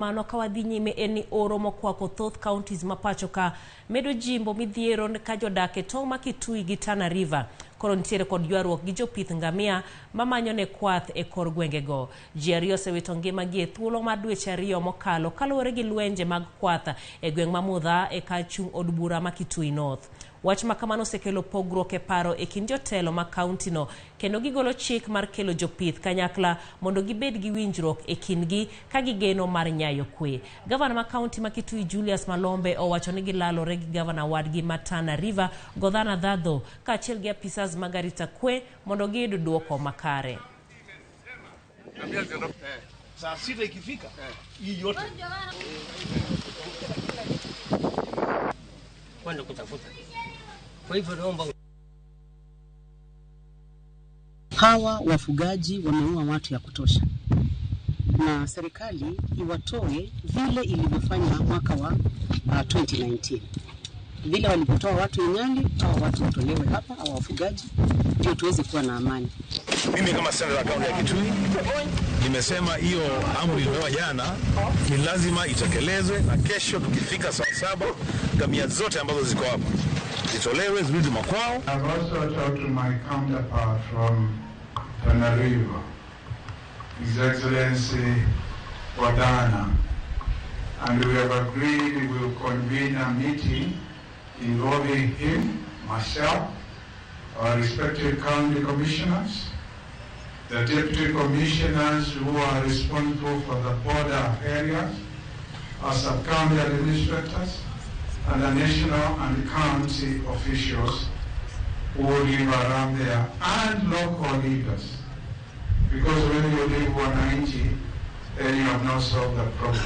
Mano ka wadhi nyime en ni oro mokwako thoth counties ma pacho ka medo jimbo midhiero ka jodak e tong' ma Kitui gi Tana River koro nitiere kod ywaruok gi jopith ngamia mamanyo ne kwath e kor gwengego. Ji ariyo osewito ngimagi e thuolo mar dweche ariyo mokalo kaluwore gi lwenje mag kwath e gweng' ma Mudha e kar chung' od bura ma Kitui North. Wach ma kamano osekelo pogruok e paro e kind jotelo mag kauntino kendo gigolo chik mar kelo jopith kanyakla mondo gibed gi winjruok e kindgi ka gigeno mar nyayo kwe. Gavana ma kaunti ma Kitui Julius Malombe owacho ni gilalore gi gavana wadgi ma Tana River Godhana Dhadho kaachiel gi apisas mag arita kwe mondo giyud duoko makare. Saa sita ikifika hii yote kwenda kutafuta. Kwa hivyo naomba Hawa wafugaji wameua watu ya kutosha, na serikali iwatoe vile ilivyofanya mwaka wa 2019 vile walivyotoa watu Inyali, hawa watu watolewe hapa, hawa wafugaji, ndio tuweze kuwa na amani. Mimi kama senator wa kaunti ya Kitui nimesema hiyo amri iliyotolewa jana ni lazima itekelezwe, na kesho tukifika saa saba ngamia zote ambazo ziko hapa zitolewe zirudi makwao. I've also talked to my counterpart from Tana River, His Excellency Wadana, and we have agreed we will convene a meeting involving him, myself, our respective county commissioners, the deputy commissioners who are responsible for the border areas, our sub-county administrators, and the national and county officials who live around there, and local leaders. Because when you leave Wananchi, then you have not solved the problem.